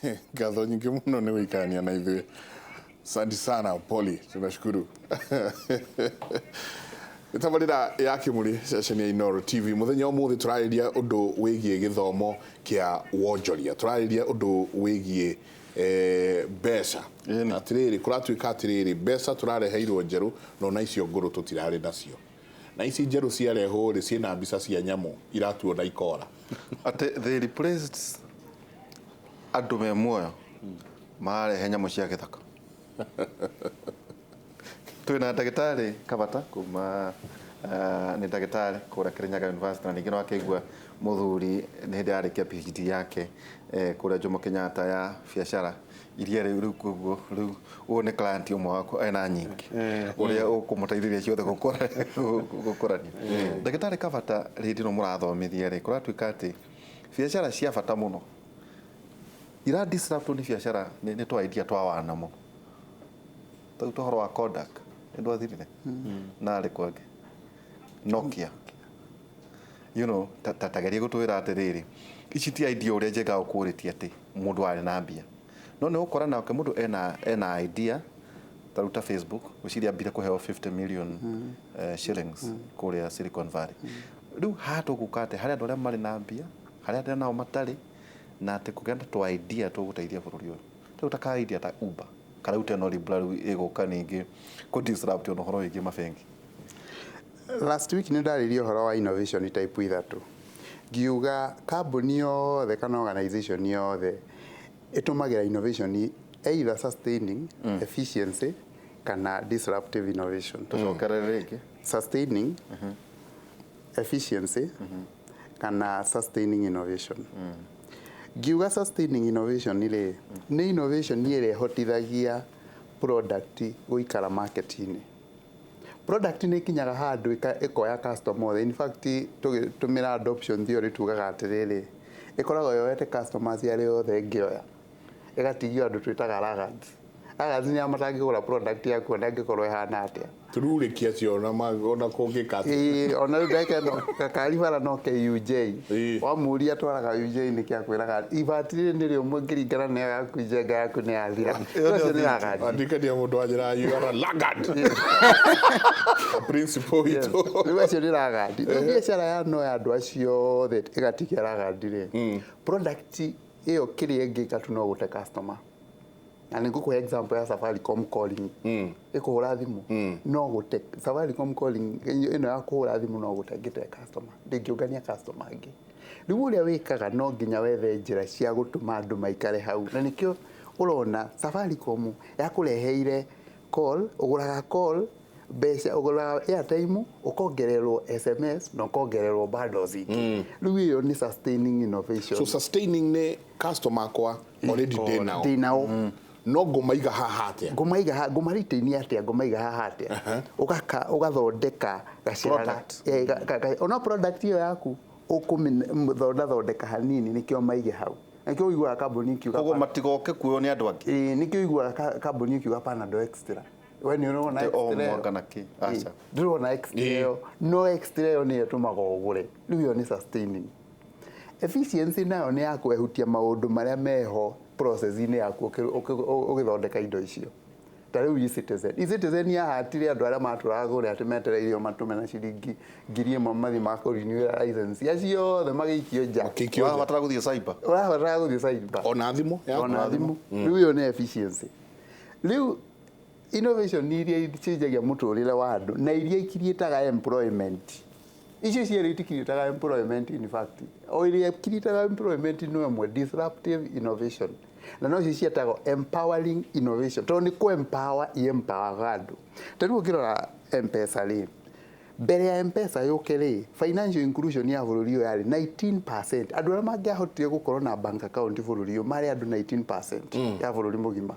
Ngatho nyingĩ mũno nĩ gũikarania na ithuĩ. Asante sana Poli, tunashukuru. Tabarĩra ya Kĩmũrĩ, ceceni ya Inooro TV. Mũthenya ũmũthĩ tũrarĩria ũndũ wĩgiĩ gĩthomo kĩa wonjoria, tũrarĩria ũndũ wĩgiĩ mbeca. Atĩrĩrĩ, kũratuĩka atĩrĩrĩ, mbeca tũrareheirwo njerũ, no na icio ngũrũ tũtirarĩ nacio, na ici njerũ ciarehwo rĩ, ciĩna mbica cia nyamũ iratuona ikora. Atĩ they replaced andũ me muoyo, mararehe nyamũ cia gĩthaka. Twĩna ndagĩtarĩ Kabata kuma nĩ ndagĩtarĩ kũrĩa Kirinyaga University, na ningĩ no akĩigua mũthuri nĩ hĩndĩ ararĩkia PhD yake kũrĩa Jomo Kenyatta ya biacara iria rĩu koguo rĩu ũyũ nĩ client ũmwe waku ena nyingĩ ũrĩa ũkũmũteithĩrĩria ciothe gũkũrania. Ndagĩtarĩ Kabata, rĩndĩ ĩno mũrathomithia rĩ, kũratuĩka atĩ biacara cia bata mũno ira disrupt nĩ biacara nĩ twa idea twa wana mũno. Tau ũhoro wa Kodak nĩ ndwathirire narĩ kwangĩ Nokia, ta geria gũtwĩra atĩrĩrĩ, ici ti idea ũrĩa njenga gũkũrĩtie atĩ mũndũ arĩ na mbia, no nĩ ũgũkora nake mũndũ ena idea ta rĩu ta Facebook, gwĩciria ambire kũheo 50 million shillings kũrĩa Silicon Valley. Rĩu haha tũgũka atĩ harĩ andũ arĩa marĩ na mbia, harĩ arĩa nao matarĩ, na atĩ kũgĩa na twa idea tũgũteithia bũrũri ũyũ. Rĩu ta ka idea ta Uber, kana rĩu teno Libra rĩu ĩgũka ningĩ kũ disrupt ona ũhoro wĩgiĩ mabengi. Last week nĩ ndarĩria ũhoro wa innovation type ithatũ, ngiuga kambuni yothe kana organization yothe ĩtũmagĩra innovation either sustaining, efficiency kana disruptive innovation. Tũcokerere rĩngĩ. Sustaining, efficiency kana sustaining innovation. Ngiuga sustaining innovation rĩ, nĩ innovation ĩrĩa ĩhotithagia product gũikara market-inĩ. Product nĩ ĩkinyaga handũ ĩkoya customer othe. In fact, tũgĩtũmĩra adoption theory tugaga atĩrĩrĩ, ĩkoragwo yoete customers arĩa othe ĩngĩoya, ĩgatigio andũ twĩtaga laggards. Laggards nĩ arĩa matangĩgũra product yaku ona ĩngĩkorwo ĩhana atĩa. Tururĩkia acio ona kũngĩka atĩa. Ĩĩ, ona rĩu ndagĩka ĩno gakari bara no KUJ. Wamũria atwaraga UJ nĩkĩ, akwĩraga ibati rĩrĩ nĩ rĩũmũ ngĩringana na ĩyo yaku, njenga yaku nĩ yathira. Rĩu acio nĩ laggard. Andikania mũndũ wanjĩra, "You are a laggard." Principal witũ. Rĩu acio nĩ laggard. Rĩu biacara ya no ya andũ acio othe ĩgatigia laggard rĩ, product ĩyo kĩrĩa ĩngĩka tu no gũte customer. Na nĩ ngũkũhe example ya Safaricom calling, ĩkũhũra thimũ. No gũte Safaricom calling ĩno ya kũhũra thimũ, no gũte ngĩte customer, ndĩngĩũngania customer angĩ. Rĩu ũrĩa wĩkaga, no nginya wethe njĩra cia gũtũma andũ maikare hau, na nĩkĩo ũrona Safaricom yakũreheire call, ũgũraga call mbeca, ũgũraga airtime, ũkongererwo SMS na ũkongererwo bundles ingĩ. Rĩu ĩyo nĩ sustaining innovation. So sustaining nĩ customer akwa already ndĩ nao. Ndĩ nao. No ngũmaiga haha atĩa? Ngũmaiga ha, ngũmaretain atĩa, ngũmaiga haha atĩa? Ũgaka, ũgathondeka gacĩra. Product. Ona product ĩyo yaku ũkũmĩthondathondeka hanini nĩkĩo maige hau. Nĩkĩo ũiguaga kambuni ikiuga Koguo matigoke kuoywo nĩ andũ angĩ. Ĩĩ, nĩkĩo ũiguaga kambuni ikiuga Panadol Extra. We nĩ ũrona Atĩ o extra ĩyo? Mwaka na kĩ? Aca. Ndũrona extra ĩyo? No extra ĩyo nĩyo ĩtũmaga ũgũre. Rĩu ĩyo nĩ sustaining. Efficiency nayo nĩ ya kwehutia maũndũ marĩa meho process-inĩ yaku ũgĩthondeka indo icio. Ta rĩu eCitizen, eCitizen yahatire andũ arĩa matũraga kũrĩa atĩ metereire matũme na ciringi 1000 mathiĩ makũrinywĩra license, acio othe magĩikio nja. Makĩikio nja. Ũrabatara gũthiĩ cyber. Ũrabatara gũthiĩ cyber. Ona thimũ yaku. Ona thimũ. Rĩu ĩyo nĩ efficiency. Rĩu innovation iria icenjagia mũtũrĩre wa andũ na iria icreataga employment, icio cierĩ iticreataga employment. In fact, o iria icreataga employment no ĩmwe, disruptive innovation, na no cio ciĩtagwo empowering innovation, tondũ nĩ kũ empower i-empower andũ. Ta rĩu ũngĩrora M-Pesa rĩ, mbere ya M-Pesa yũke rĩ, financial inclusion ya bũrũri ũyũ yarĩ 19%. Andũ arĩa mangĩahotire gũkorwo na bank account bũrũri ũyũ marĩ andũ 19% ya bũrũri mũgima.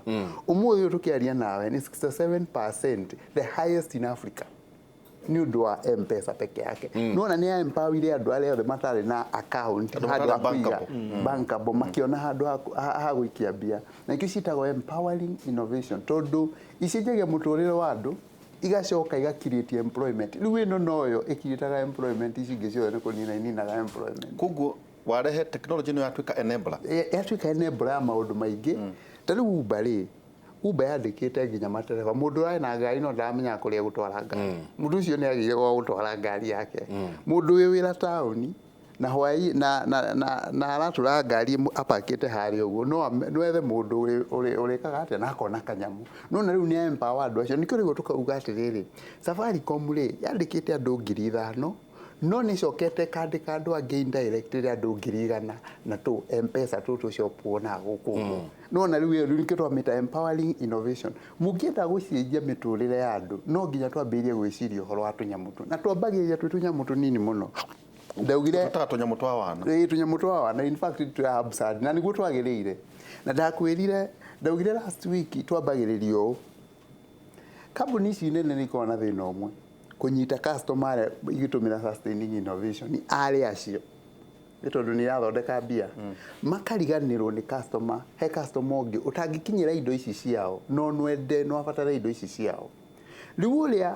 Ũmũthĩ ũyũ tũkĩaria nawe nĩ 67%, the highest in Africa, nĩ ũndũ wa M-Pesa peke yake. Nĩwona nĩ ya empowerire andũ arĩa othe matarĩ na account Andũ handũ matarĩ ha kũiga bankable. Bankable, makĩona handũ ha gũikia mbia. Na ikĩo ciĩtagwo empowering innovation, tondũ icenjagia mũtũrĩre wa andũ, igacoka iga create employment. Rĩu ĩno noyo ĩcreataga employment, ici ingĩ ciothe nĩ kũnina ininaga employment. Koguo Warehe technology no yatuĩka enabler. Yatuĩka enabler ya maũndũ maingĩ. Ta rĩu Uber rĩ, Uber yandĩkĩte nginya matereba. Mũndũ ũrarĩ na ngari no ndaramenyaga kũrĩa gũtwara ngari, mũndũ ũcio nĩ agĩire gwa gũtwara ngari yake. Mũndũ wĩ wĩra taũni na hwai na aratũra ngari apakĩte harĩa ũguo, no ethe mũndũ ũrĩkaga atĩa na akona kanyamũ. No na rĩu nĩ empower andũ acio. Nĩkĩo rĩu tũkauga atĩrĩrĩ, Safaricom rĩ yandĩkĩte andũ 5,000, no nĩ ĩcokete ĩkandĩka andũ angĩ indirectly andũ 100,000 na tũ M-Pesa tũtũ shop wonaga gũkũ ũguo. No na rĩu ĩyo nĩkĩo twamĩta empowering innovation. Mũngĩenda gũcenjia mĩtũrĩre ya andũ, no nginya twambĩrĩrie gwĩciria ũhoro wa tũnyamũ tũ, na twambagĩrĩria twĩ tũnyamũ tũnini mũno. Ndaugire tũtaga tũnyamũ twa wana. Ĩĩ, tũnyamũ twa wana, in fact twĩ absurd na nĩguo twagĩrĩire. Na ndakwĩrire, ndaugire last week twambagĩrĩria ũũ, kambuni ici nene nĩ ikoragwo na thĩna ũmwe, kũnyita customer arĩa igĩtũmĩra sustaining innovation arĩa acio, nĩ tondũ nĩ irathondeka mbia, makariganĩrwo nĩ customer. He customer ũngĩ ũtangĩkinyĩra indo ici ciao, no nwende no abatare indo ici ciao. Rĩu ũrĩa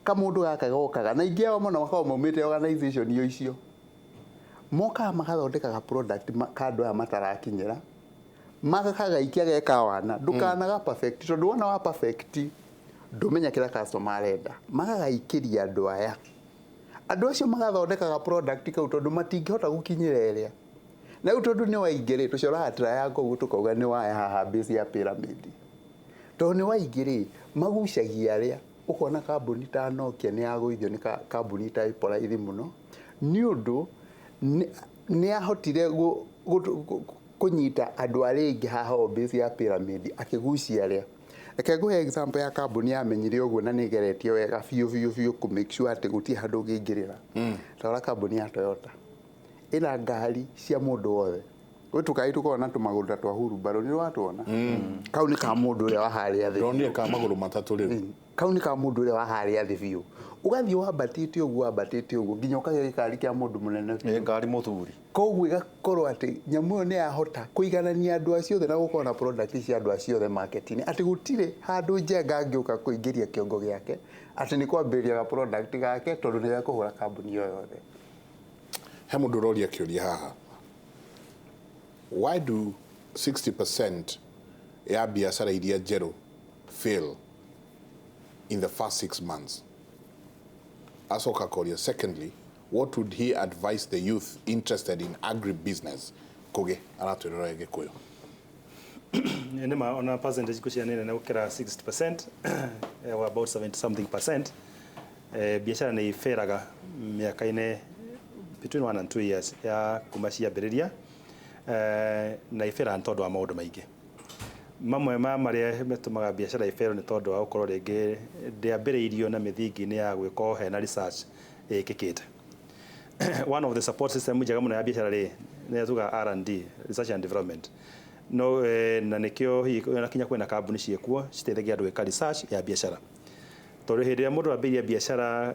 kamũndũ gaka gokaga, na aingĩ ao mũno makoragwo maumĩte organization iyo icio, mokaga magathondekaga product ka andũ aya matarakinyĩra, makagaikia geka wana, ndũkanaga perfect, tondũ wona wa perfect ndũmenya kĩrĩa customer arenda. Magagaikĩria andũ aya, andũ acio magathondekaga product kau tondũ matingĩhota gũkinyĩra ĩrĩa. Na rĩu tondũ nĩ waingĩ rĩ, tũcoraga triangle ũguo tũkauga nĩ waya haha base ya pyramid. Tondũ nĩ waingĩ rĩ, magucagia arĩa. Ũkona kambuni ta Nokia nĩ yagũithio nĩ kambuni ta Apple raithi mũno, nĩ ũndũ nĩ yahotire kũnyita andũ arĩa aingĩ haha o base ya pyramid akĩgucia arĩa. Reke ngũhe example ya kambuni yamenyire ũguo na nĩ ĩgeretie wega biũ biũ biũ kũ make sure atĩ gũtirĩ handũ ũngĩingĩrĩra. Ta ũrĩa kambuni ya Toyota ĩna ngari cia mũndũ wothe. Gwĩ tũkari tũkoragwo na tũmagũrũ ta twa hurumbarũ, nĩ watwona? Kau nĩ ka mũndũ ũrĩa wa harĩa thĩ. Ndonire ka magũrũ matatũ rĩu. Kau nĩ ka mũndũ ũrĩa wa harĩa thĩ biũ. Ũgathiĩ wambatĩte ũguo, wambatĩte ũguo nginya ũkagĩa gĩkari kĩa mũndũ mũnene biũ. Nĩ ngari mũthuri. Koguo ĩgakorwo atĩ nyamũ ĩyo nĩ yahota kũiganania andũ acio othe na gũkorwo na product cia andũ acio othe market-inĩ, atĩ gũtirĩ handũ Njenga angĩũka kũingĩria kĩongo gĩake atĩ nĩ kwambĩrĩria ga product gake tondũ nĩ gekũhũra kambuni ĩyo yothe. He mũndũ ũroria kĩũria haha, why do 60% ya biacara iria njerũ fail in the first 6 months? Acoka akoria, secondly, what would he advise the youth interested in agribusiness? Koge aratwĩrora Gĩkũyũ. Nĩ ma ona percentage ngwĩciria nĩ nene gũkĩra 60%, or about 70 something percent. Biacara nĩ iberaga mĩaka-inĩ between 1 and 2 years ya kuma ciambĩrĩria, na iberaga nĩ tondũ wa maũndũ maingĩ. Mamwe ma marĩa matũmaga biacara iberwo nĩ tondũ wa gũkorwo rĩngĩ ndĩambĩrĩirio na mĩthingi-inĩ ya gwĩka hena research ĩkĩkĩte. One of the support system njega mũno ya biacara rĩ, nĩ tuga R&D, research and development. No na nĩkĩo hihi na kinya kwĩna kambuni ciĩkuo citeithagia andũ gwĩka research ya biacara. Tondũ hĩndĩ ĩrĩa mũndũ ambĩrĩria biacara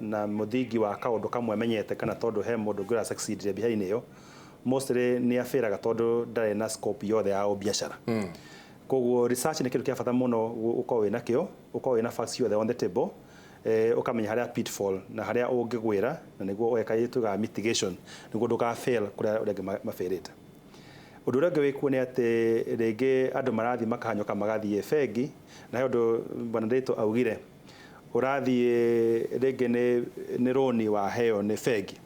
na mũthingi wa kaũndũ kamwe amenyete, kana tondũ he mũndũ ũngĩ ũra succeed biacara-inĩ ĩyo, mostly nĩ abĩraga tondũ ndarĩ na scope yothe ya biacara. Koguo research nĩ kĩndũ kĩa bata mũno ũkorwo wĩna kĩo, ũkorwo wĩna facts ciothe on the table, ũkamenya harĩa pitfall na harĩa ũngĩgwĩra, na nĩguo ũgeka tugaga mitigation nĩguo ndũka fail kũrĩa arĩa angĩ mafailĩte. Ũndũ ũrĩa ũngĩ wĩkuo nĩ atĩ rĩngĩ andũ marathiĩ makahanyũka magathiĩ bengi, na he ũndũ bwana Ndiritu augire, ũrathiĩ rĩngĩ nĩ rũni waheo nĩ bengi.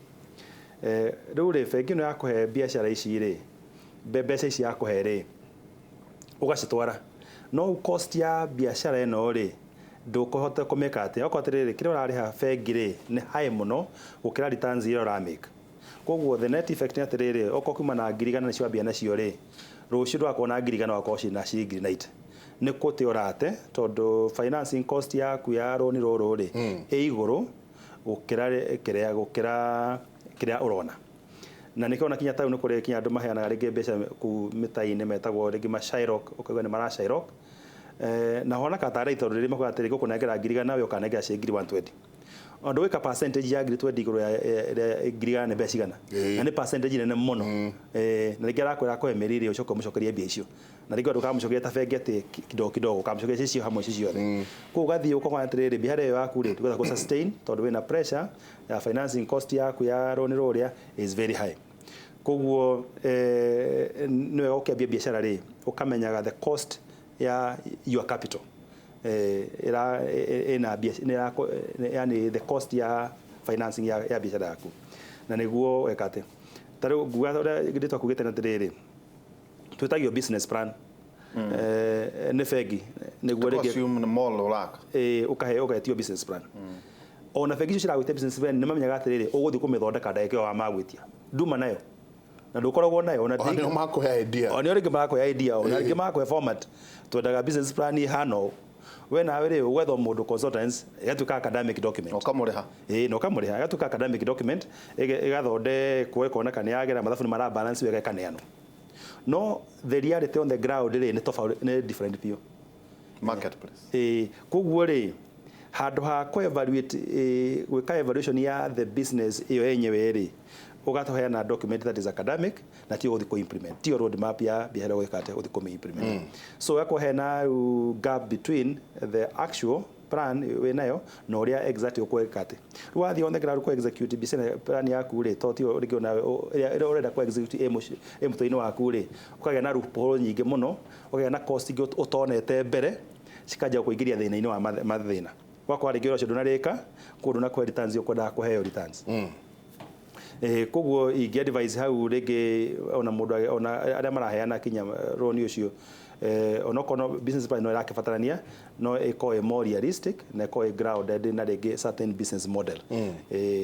Rĩu rĩ, bengi ĩno yakũhe biacara ici rĩ, mbeca ici yakũhe rĩ, ũgacitwara. No cost ya biacara ĩno rĩ, ndũkũhota kũmĩka atĩa. Okorwo atĩrĩrĩ, kĩrĩa ũrarĩha bengi rĩ, nĩ high mũno gũkĩra returns iria ũramake. Koguo the net effect nĩ atĩrĩrĩ, okorwo kuma na ngiri igana nĩcio wambia nacio rĩ, rũciũ ndũgakorwo na ngiri igana, ũgakorwo na ciringi ngiri 90. Nĩ kũte ũrate, tondũ financing cost yaku ya rũni rũrũ rĩ, ĩ igũrũ gũkĩra kĩrĩa, gũkĩra kĩrĩa ũrona. Na nĩkĩo ona kinya taũni kũrĩ kinya andũ maheanaga rĩngĩ mbeca kũu mĩta-inĩ metagwo rĩngĩ ma Shylock, ũkaigua nĩ mara Shylock. Na hona ka tarĩ tondũ rĩrĩa makuga atĩrĩ, ngũkũnengera ngiri igana, we ũkanengera ciringi ngiri 120. Ũndũ wĩka percentage ya ngiri 20 igũrũ ya ngiri igana nĩ mbeca cigana? Na nĩ percentage nene mũno. Na rĩngĩ arakwĩra akũhe mĩeri ĩrĩ ũcoke ũmũcokerie mbia icio. Na rĩngĩ ndũkamũcokeria ta bengi atĩ kidogo kidogo, ũkamũcokeria cicio hamwe icio ciothe. Koguo ũgathiĩ ũkona atĩrĩrĩ, biacara ĩyo yaku rĩ, ndũgũhota kũ sustain tondũ wĩna pressure ya financing cost yaku ya rũni rũrĩa is very high. Koguo nĩ wega ũkĩambia biacara rĩ, ũkamenyaga the cost ya your capital, ĩra ĩna yani the cost ya financing ya biacara yaku, na nĩguo weka atĩ ta rĩu nguga ũrĩa ndĩtwa kugĩte na atĩrĩrĩ, twĩtagio business plan nĩ bengi nĩguo rĩngĩ assume nĩ mall ũraka. Ũkahe ũgetio business plan. Ona bengi icio ciragwĩtia business plan nĩ mamenyaga atĩrĩrĩ, ũgũthiĩ kũmĩthondeka ndagĩka ĩyo wamagwĩtia, nduma nayo na ndũkoragwo nayo ona. Ona nĩo makũhe idea. O nĩo rĩngĩ marakũhe idea, ona rĩngĩ marakũhe format, twendaga business plan ĩhana ũũ. We nawe rĩ, ũgwetha mũndũ consultants, ĩgatuĩka academic document. Ũkamũrĩha. Ĩĩ, na ũkamũrĩha, ĩgatuĩka academic document, ĩgathondekwo, ĩkoneka nĩ yagĩra, mathabu nĩ mara balance wega, ĩkaneanwo. No the reality on the ground rĩ, nĩ tofauti, nĩ different biũ. Marketplace. Ĩĩ, koguo rĩ, handũ ha kũ evaluate, gwĩka evaluation ya the business ĩyo yenyewe rĩ, ũgatũheana document that is academic na tiyo ũgũthiĩ kũ-implement, tiyo road map ya biacara ũgwĩka atĩa, ũgũthiĩ kũmĩ-implement. So gakorwo hena rĩu gap between the actual plan wĩ nayo na ũrĩa exactly ũkwĩka atĩ rĩu wathiĩ on the ground kũ execute business plan yaku rĩ, to tiyo rĩngĩ onawe ĩrĩa ũrenda kũ execute ĩ mũciĩ ĩ mũtwe-inĩ waku rĩ, ũkagĩa na loophole nyingĩ mũno, ũkagĩa na cost ingĩ ũtonete mbere, cikanjia kũingĩria thĩna-inĩ wa mathĩna. Ũgakora rĩngĩ wĩra ũcio ndũnarĩka, koguo ndũnakũhe returns ũkwendaga kũheo returns. Koguo ingĩ advise hau rĩngĩ ona mũndũ ona arĩa maraheana kinya loan ũcio, onokorwo no business plan no ĩrakĩbatarania, no ĩkorwo ĩ more realistic na ĩkorwo ĩ grounded na rĩngĩ certain business model.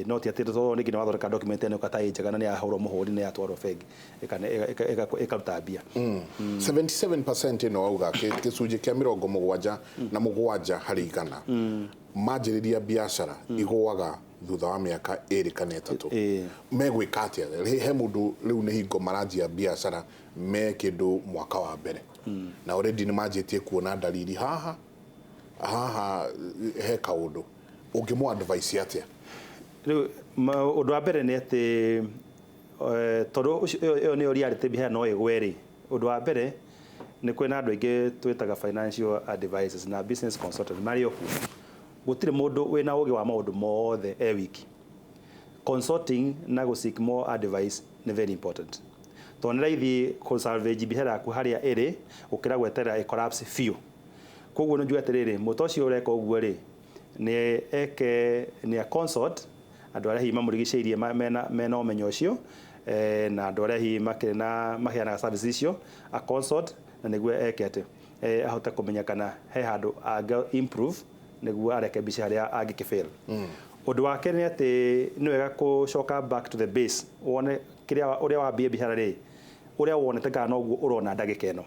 No ti atĩ tondũ rĩngĩ nĩ wathondeka document ĩno ĩka ta ĩ njega na nĩ yahũrwo mũhũri, nĩ yatwarwo bengi, ĩkaruta mbia. 77% ĩno wauga, gĩcunjĩ kĩa 77 harĩ igana manjĩrĩria biacara igũaga thutha wa mĩaka 2 kana 3. Megwĩka atĩa? He mũndũ rĩu nĩ hingo maranjia biacara, me kĩndũ mwaka wa mbere, na already nĩ manjĩtie kuona dalili haha haha he kaũndũ, ũngĩmũ advice atĩa? Rĩu ũndũ wa mbere nĩ atĩ tondũ ĩyo nĩyo reality, biacara no ĩgwe rĩ, ũndũ wa mbere nĩ kwĩna andũ aingĩ twĩtaga financial advisors na business consultants marĩ o kuo. Gũtirĩ mũndũ wĩna ũgĩ wa maũndũ mothe e wiki. Consulting na gũ seek more advice nĩ very important, tondũ nĩ raithi kũ salvage biacara yaku harĩa ĩrĩ gũkĩra gweterera ĩ collapse biũ. Koguo nĩ njuge atĩrĩrĩ, mũtũ ũcio ũreka ũguo rĩ, nĩ eke nĩ a consult andũ arĩa hihi mamũrigicĩirie mena ũmenyo ũcio, na andũ arĩa hihi makĩrĩ na maheanaga service icio, a consult na nĩguo eke atĩ ahote kũmenya kana he handũ angĩ improve nĩguo arekebishe harĩa angĩkĩ. Ũndũ wa kerĩ nĩ atĩ nĩ wega gũcoka back to the base, wone kĩrĩa ũrĩa wambie biacara rĩ, ũrĩa wonete kana noguo ũrona ndagĩka ĩno,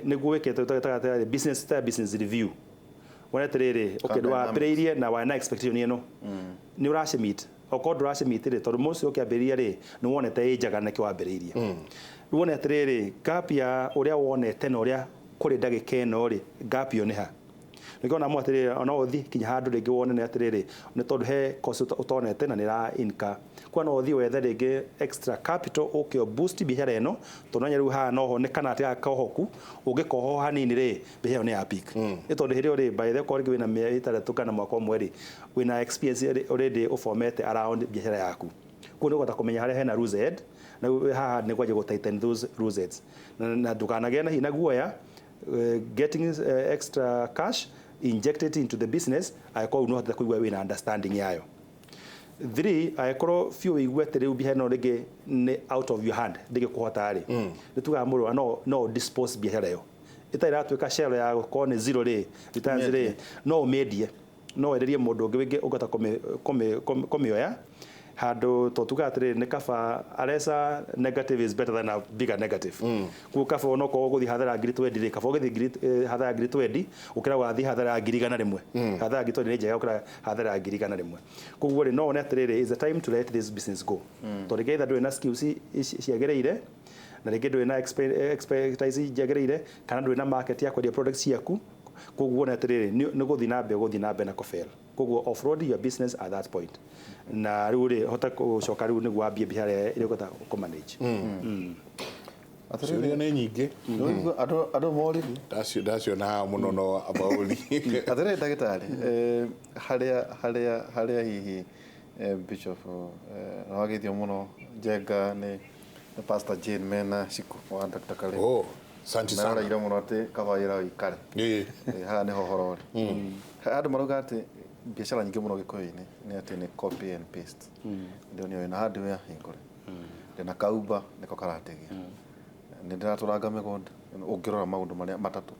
nĩguo wĩke twĩtaga business ta business review, wone atĩrĩrĩ, okay, ndwambĩrĩirie na warĩ na expectation ĩno, nĩ ũracimeet? Okorwo ndũracimeet rĩ, tondũ mũciĩ ũkĩambĩrĩria rĩ, nĩ wonete ĩ njega nĩkĩo wambĩrĩirie. Rĩu wone atĩrĩrĩ, gap ya ũrĩa wonete na ũrĩa kũrĩ ndagĩka ĩno rĩ, gap ĩyo nĩ ha? Nĩkĩo ona atĩrĩrĩ, ona ũthiĩ kinya handũ rĩngĩ wone nĩ atĩrĩrĩ, nĩ tondũ he cost ũtonete na nĩ ĩra incur, kwa no ũthiĩ wethe rĩngĩ extra capital ũke boost biacara ĩno, tondũ nanya rĩu haha noho nĩ kana atĩ kohoku ũngĩkoho hanini rĩ, biacara ĩyo nĩ ya peak. Nĩ tondũ hĩndĩ ĩyo rĩ, by the way, rĩngĩ wĩna mĩeri 6 kana mwaka 1 rĩ, wĩna experience already ũformete around biacara yaku, koguo nĩ ũkũhota kũmenya harĩa hena loose end, na rĩu haha nĩ kwanjia gũ tighten those loose ends, na ndũkanagĩe na hinya guoya getting extra cash injected into the business, angĩkorwo no ũhotete kũigua wĩna understanding yayo. Three, angĩkorwo biũ wĩigue atĩ rĩu biacara ĩno rĩngĩ nĩ out of your hand, ndĩngĩkũhota rĩ, nĩ tugaga mũndũ no dispose biacara ĩyo ĩtarĩ ĩratuĩka shell ya gũkorwo nĩ zero rĩ, returns rĩ, no ũmĩendie, no wenderie mũndũ ũngĩ wĩngĩ ũngĩhota kũmĩoya handũ to tugaga atĩrĩrĩ, nĩ kaba a lesser negative is better than a bigger negative. Koguo kaba onokorwo ũgũthiĩ hathara ya ngiri 20 rĩ, kaba ũgĩthiĩ hathara ya ngiri 20 gũkĩra gũgathiĩ hathara ya ngiri 100. Hathara ya ngiri 20 nĩ njega gũkĩra hathara ya ngiri 100. Koguo rĩ, no wone atĩrĩrĩ, is the time to let this business go, tondũ rĩngĩ either ndũrĩ na skills ciagĩrĩire, na rĩngĩ ndũrĩ na expertise njagĩrĩire, kana ndũrĩ na market ya kwendia products ciaku. Koguo wone atĩrĩrĩ, nĩ gũthiĩ na mbere, gũthiĩ na mbere na kũfail, koguo offload your business at that point, na rĩu rĩ, hota gũcoka rĩu nĩguo wambie biacara ĩrĩa ũkũhota kũmanage. Ciũria nĩ nyingĩ. Andũ moririe. Ndaciona haha mũno no abaũri. Atĩrĩrĩ ndagĩtarĩ, harĩa hihi Bishop na wagithio muno Njenga nĩ Pastor Jane mena Shiku wa Dr. Kale. Oh, asante sana. Maraire muno atĩ kaba wĩra ũikare. Ĩĩ. Haha nĩho ũhoro ũrĩ. Andũ marauga atĩ biacara nyingĩ mũno Gĩkũyũ-inĩ nĩ atĩ nĩ copy and paste. Ndĩronio wĩna hardware hingũre. Ndĩna kauba nĩko karategia. Nĩ ndĩratũranga mĩgũnda ũngĩrora maũndũ marĩa matatũ.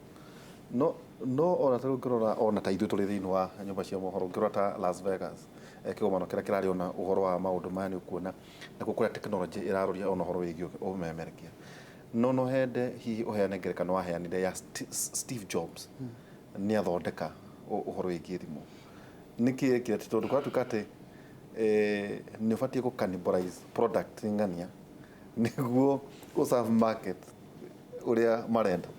No ona ta rĩu ũngĩrora ona ta ithuĩ tũrĩ thĩinĩ wa nyũmba cia mohoro ũngĩrora ta Las Vegas kĩgomano kĩrĩa kĩrarĩ ona ũhoro wa maũndũ maya nĩ ũkuona nakuo kũrĩa technology ĩraroria ona ũhoro wĩgiĩ ũmemerekia. No hende hihi ũheane ngerekano waheanire ya Steve Jobs nĩ athondeka ũhoro wĩgiĩ thimũ. Nĩkĩ ekire atĩ tondũ kũratuĩka atĩ nĩ ũbatiĩ gũ cannibalize product ng'ania nĩguo ũ serve market ũrĩa marenda.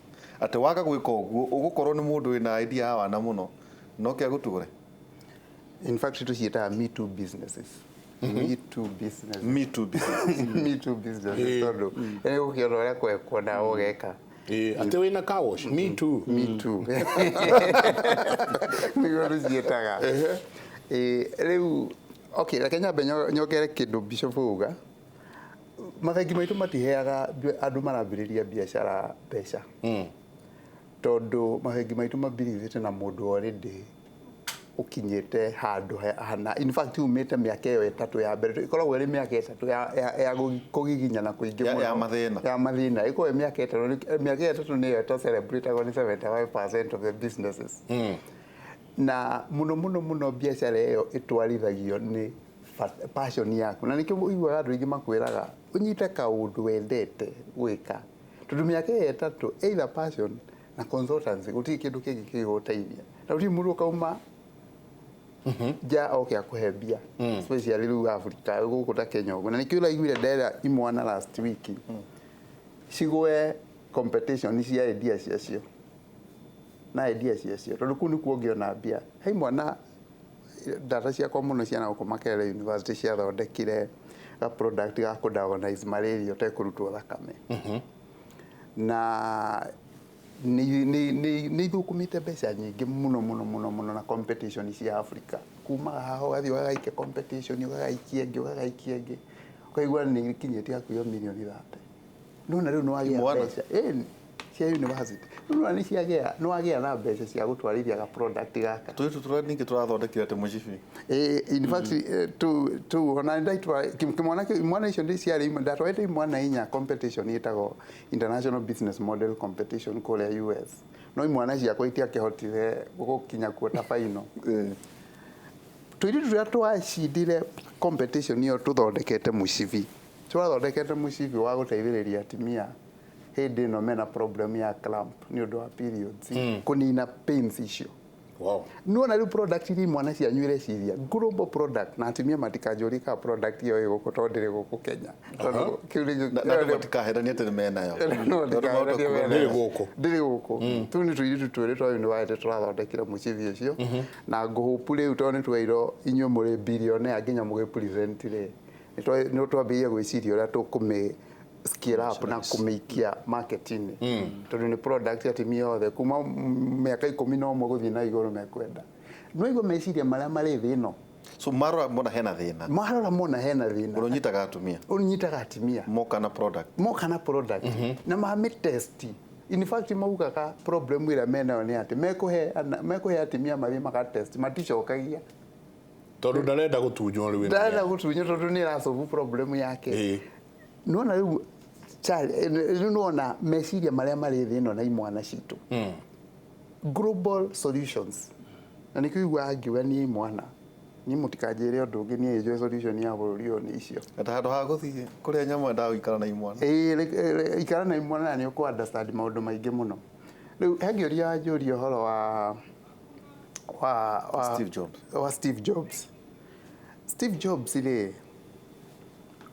Atĩ waga gwĩka ũguo ũgũkorwo nĩ mũndũ wĩna idea ya wana mũno no kĩa gũtũre. In fact tũciĩtaga me too businesses. Me too businesses. Me too business. Me too businesses tondũ nĩ gũkĩona ũrĩa kwekwo na ũgeka. Atĩ wĩna car wash? Me too. Me too. Nĩguo tũciĩtaga. Rĩu okay, reke nyambe nyongere kĩndũ Bishop auga. Mabengi maitũ matiheaga andũ marambĩrĩria biacara mbeca. Tondũ mabengi maitũ mabirithĩte na mũndũ already ũkinyĩte handũ hana. In fact umĩte mĩaka ĩyo ĩtatũ ya mbere ĩkoragwo ĩrĩ mĩaka ĩtatũ ya kũgiginyana kũingĩ mũno. Ya mathĩna. Ya mathĩna. Ĩkoragwo ĩ mĩaka ĩtatũ. Mĩaka ĩtatũ nĩyo ĩto celebrate-agwo nĩ 75% of the businesses. Na mũno mũno mũno biacara ĩyo ĩtwarithagio nĩ passion yaku. Na nĩkĩo ũiguaga andũ aingĩ makwĩraga ũnyite kaũndũ wendete gwĩka. Tondũ mĩaka ĩyo ĩtatũ either passion na consultancy gũtirĩ kĩndũ kĩngĩ kĩgũgũteithia. Na gũtirĩ mũndũ ũkauma nja oke akũhe mbia. Especially rĩu Africa gũkũ ta Kenya ũguo. Na nĩkĩo ũraiguire ndera imwana last week cigũe competition cia idea ciacio. Na idea ciacio. Tondũ kũu nĩkuo ũngĩona mbia. He mwana data ciakwa mũno ciana gũkũ Makerere University ciathondekire ga product ga kũ diagnose malaria ũtekũrutwo thakame. Na nĩ ithũkũmĩte mbeca nyingĩ mũno mũno mũno mũno na competition cia Africa. Kumaga haha ũgathiĩ ũgagaikia competition, ũgagaikia ĩngĩ, ũgagaikia ĩngĩ. Ũkaigua nĩ ikinyĩtie hakuhĩ o mirioni 30. Nona rĩu nĩ wagĩa Imwana. mbeca. Ĩni, cia university. Rĩu nĩwona nĩ ciagĩa, nĩ wagĩa na mbeca cia gũtwarithia ga product gaka. Tũirĩtu tũrĩa ningĩ tũrathondekire atĩ mũcibi. In fact, tu ona ndaitwara kĩmwana kĩu imwana icio ndĩ ciarĩ imwe ndatwarĩte imwana inya competition ĩtagwo International Business Model Competition kũrĩa US. No imwana ciakwa itiakĩhotire gũkinya quarter final. Tũirĩtu tũrĩa twacindire competition ĩyo tũthondekete mũcibi. Twathondekete mũcibi wa gũteithĩrĩria atumia hĩndĩ ĩno mena problem ya cramp nĩ ũndũ wa periods, kũnina pains icio. Wow. Nĩwona rĩu product iria imwana cianyu ireciria global product na atumia matikanjũrie kana product ĩyo ĩ gũkũ tondũ ndĩrĩ gũkũ Kenya. Tondũ kĩu nĩ Na andũ matikaheranie atĩ nĩ menayo. No, ndikaheranie Ndĩrĩ menayo. gũkũ. Ndĩrĩ gũkũ. Tũu nĩ tũirĩtu twĩrĩ twa university tũrathondekire mũcibi ũcio. Na ngũhũpu rĩu tondũ nĩ twerirwo inyuĩ mũrĩ billionaire nginya mũgĩ present rĩ. Nĩ twambĩrĩirie gwĩciria ũrĩa tũkũmĩ scale up na kũmĩikia market-inĩ. Tondũ nĩ product atumia othe kuma mĩaka 11 gũthiĩ na igũrũ mekwenda. No igua meciria marĩa marĩ thĩ ĩno. So marora mona hena thĩna. Marora mona hena thĩna. Ũrĩa ũnyitaga atumia. Ũnyitaga atumia. Moka na product. Moka na product. Na mamĩ test. In fact maugaga problem ĩrĩa menayo nĩ atĩ mekũhe atumia mathiĩ maka test maticokagia. Tondũ ndarenda gũtunywo rĩu ĩno. Ndarenda gũtunywo tondũ nĩ ĩrasolve problem yake. Nĩwona rĩu rĩu nĩwona meciria marĩa marĩ thĩ ĩno na imwana citũ. Global solutions. Na nĩkĩo ũiguaga ngiuga niĩ imwana. Niĩ mũtikanjĩre ũndũ ũngĩ, niĩ njũĩ solution ya bũrũri ũyũ nĩ icio. Ata handũ ha gũthiĩ kũrĩa nyama ndagũikara na imwana. Ĩĩ, ikara na imwana na nĩ ũkũ understand maũndũ maingĩ mũno. Rĩu he ngĩũria wanjũria ũhoro wa Steve Jobs. Wa Steve Jobs. Steve Jobs rĩ,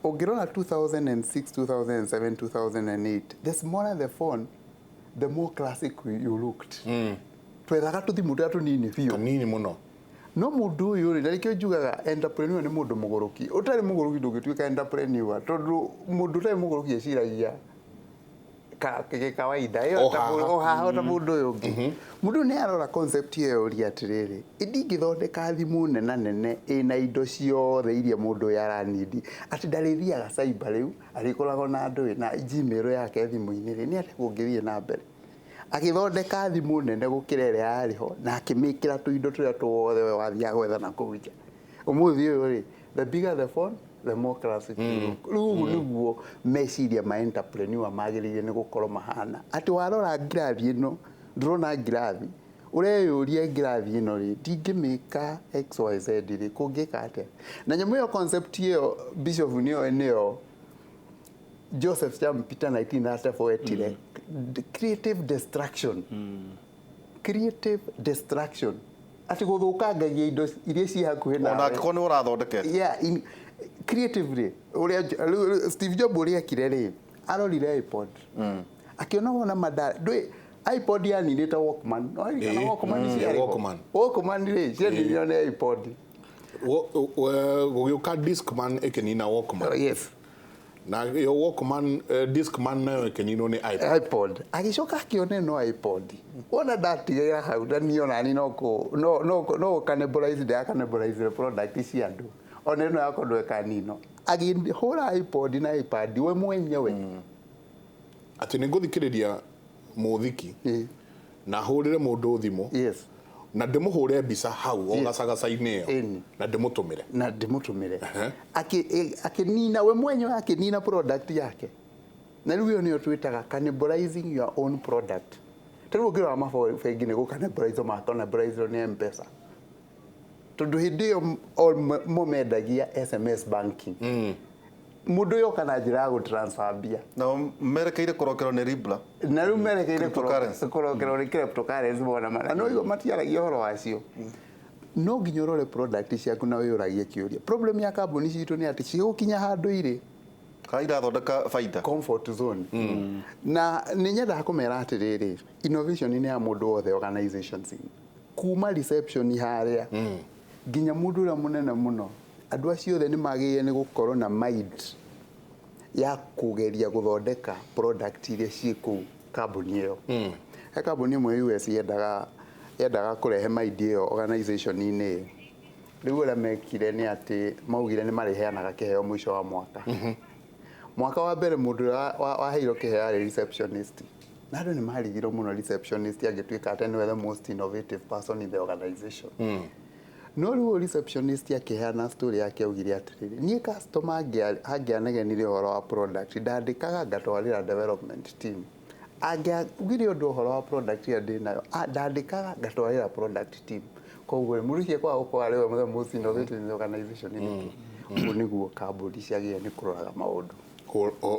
ũngĩrora 2006, 2007, 2008, the smaller the phone, the more classic you looked. Twethaga tũthimũ tũrĩa tũnini biũ. Kanini mũno. No mũndũ ũyũ rĩ, na nĩkĩo njugaga entrepreneur nĩ mũndũ mũgũrũki. Ũtarĩ mũgũrũki ndũngĩtuĩka entrepreneur, tondũ mũndũ ũtarĩ mũgũrũki eciragia Gĩkawaida ĩyo O ta haha. o haha o ta mũndũ ũyũ ũngĩ. Mũndũ nĩ arora concept ĩyo ũria atĩrĩrĩ, ndingĩthondeka thimũ nena nene ĩna indo ciothe iria mũndũ ũyũ aranindi, atĩ ndarĩthiaga cyber rĩu, arĩkoragwo na ndũĩ na Gmail yake thimũ-inĩ rĩ, nĩ atĩa kũngĩthiĩ na mbere? Agĩthondeka thimũ nene gũkĩra ĩrĩa yarĩ ho na akĩmĩkĩra tũindo tũrĩa tuothe we wathiaga gwetha na kũu nja. Ũmũthĩ ũyũ rĩ, the bigger the phone, the more classic you look. Rĩu ũguo nĩguo meciria ma entrepreneur magĩrĩire nĩ gũkorwo mahana, atĩ warora ngirathi ĩno, ndũrona ngirathi, ũreyũria ngirathi ĩno rĩ, ndingĩmĩka XYZ rĩ, kũngĩka atĩa? Na nyamũ ĩyo, concept ĩyo, Bishop, nĩyo Joseph Schumpeter 1934 etire creative destruction. Creative destruction, atĩ gũthũkangagia indo iria ciĩ hakuhĩ Ona nawe. angĩkorwo nĩ ũrathondekete. Yeah, creatively, ũrĩa Steve Jobs ũrĩa ekire rĩ, arorire iPod, akĩona wona manda ndũĩ iPod yaninĩte Walkman. No ririkana Walkman ciarĩ ho? Walkman. Walkman rĩ, cianinirwo nĩ iPod. Gũgĩũka Discman ĩkĩnina Walkman. Yes. Na yo Walkman, Discman nayo ĩkĩninwo nĩ iPod. iPod. Agĩcoka akĩona ĩno iPod, wona ndatigĩra hau na niĩ onani no kũ no no no cannibalize, ndĩra cannibalize product cia andũ, ona ĩno yakwa ndwekaninwo. Agĩhũra iPod na iPad we mwenyewe. Atĩ nĩ ngũthikĩrĩria mũthiki na hũrĩre mũndũ thimũ na ndĩmũhũre mbica hau o gacagaca-inĩ ĩyo na ndĩmũtũmĩre. Na ndĩmũtũmĩre. Akĩnina we mwenyewe, akĩnina product yake, na rĩu ĩyo nĩyo twĩtaga cannibalizing your own product. Ta rĩu ũngĩrora mabengi nĩ gũ-cannibalize ma cannibalize nĩ M-Pesa, tondũ hĩndĩ ĩyo mo mendagia SMS banking, mũndũ ũyũ oka na njĩra ya gũ-transfer mbia. Nao merekeire kũrokerwo nĩ Libra. Na rĩu merekeire Cryptocurrency. kũrokerwo nĩ cryptocurrency mona mana no igua matiaragia ũhoro wacio. No nginya ũrore product ciaku na wĩyũragie kĩũria. Problem ya kambuni citũ nĩ atĩ cigũkinya handũ irĩ Kana irathondeka baida. Comfort zone. Na nĩ nyendaga kũmera atĩrĩrĩ, innovation nĩ ya mũndũ wothe organizations, kuma reception harĩa nginya mũndũ ũrĩa mũnene mũno. Andũ acio othe nĩ magĩrĩire nĩ gũkorwo na mind ya kũgeria gũthondeka product iria ciĩ kũu kambuni ĩyo. He kambuni ĩmwe US yendaga kũrehe mind ĩyo organization-inĩ. Rĩu ũrĩa mekire nĩ atĩ maugire nĩ marĩheanaga kĩheo mũico wa mwaka. Mwaka wa mbere mũndũ ũrĩa waheirwo kĩheo arĩ receptionist, na andũ nĩ marigirwo mũno receptionist angĩtuĩka atĩ nĩwe the most innovative person in the organization. No rĩu ũyũ receptionist akĩheana story yake, augire atĩrĩrĩ, niĩ customer angĩanegenire ũhoro wa product, ndandĩkaga ngatwarĩra development team. Angĩaugire ũndũ ũhoro wa product ĩrĩa ndĩnayo, ndandĩkaga ngatwarĩra product team. Koguo rĩ, mũndũ ũcio kwaga gũkorwo arĩ we the most innovative in the organization nĩkĩ? Ũguo nĩguo kambuni ciagĩrĩire nĩ kũroraga maũndũ.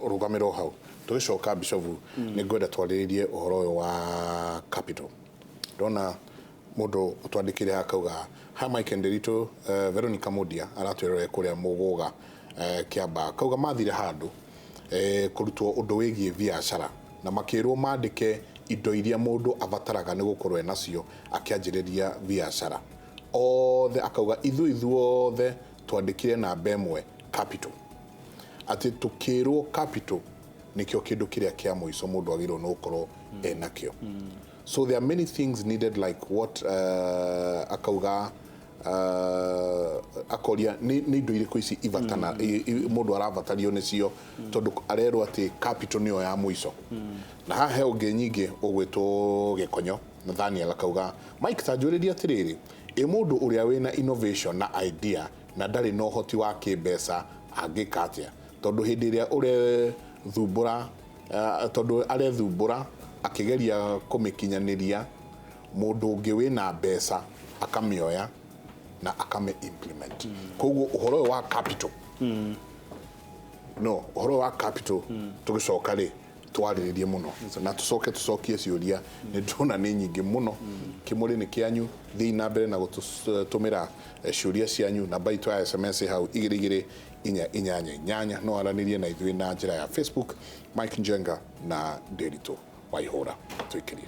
Rũgamĩrwo hau. Tũgĩcoka, Bishofu, nĩ ngwenda twarĩrĩrie ũhoro ũyũ wa capital. Ndona mũndũ ũtwandĩkĩre akauga, "Hi Mike and Nderitu." Veronica Mudia aratwĩrore kũrĩa Mũgũga, Kĩamba. Kauga mathire handũ kũrutwo ũndũ wĩgiĩ biacara na makĩrwo mandĩke indo iria mũndũ abataraga nĩ gũkorwo enacio akĩanjĩrĩria biacara othe. Akauga ithuĩ ithuothe twandĩkire namba ĩmwe, capital, atĩ tũkĩrwo capital nĩkĩo kĩndũ kĩrĩa kĩa mũico mũndũ agĩrĩirwo nĩ gũkorwo enakĩo. So there are many things needed, like what, akauga, akoria nĩ indo irĩkũ ici ibatana mũndũ arabatario nĩcio, tondũ arerwo atĩ capital nĩyo ya mũico. Na haha he ũngĩ nyingĩ ũgwĩtwo Gĩkonyo Nathaniel, akauga, "Mike, ta njũrĩrie atĩrĩrĩ, ĩ mũndũ ũrĩa wĩna innovation na idea na ndarĩ na ũhoti wa kĩmbeca angĩka atĩa? Tondũ hĩndĩ ĩrĩa ũrethumbũra, tondũ arethumbũra akĩgeria kũmĩkinyanĩria, mũndũ ũngĩ wĩna mbeca akamĩoya na akame implement." Koguo ũhoro ũyũ wa capital, no ũhoro wa capital, tũgĩcoka rĩ twarĩrĩrie mũno na tũcoke tũcokie ciũria. Nĩ ndĩrona nĩ nyingĩ mũno. Kĩmũrĩ nĩ kĩanyu, thiĩi na mbere na gũtũmĩra ciũria cianyu. Namba itũ ya SMS hau 22488. No aranĩrie na ithuĩ na njĩra ya Facebook, Mike Njenga na Nderitu Waihũra. Tũikĩrie.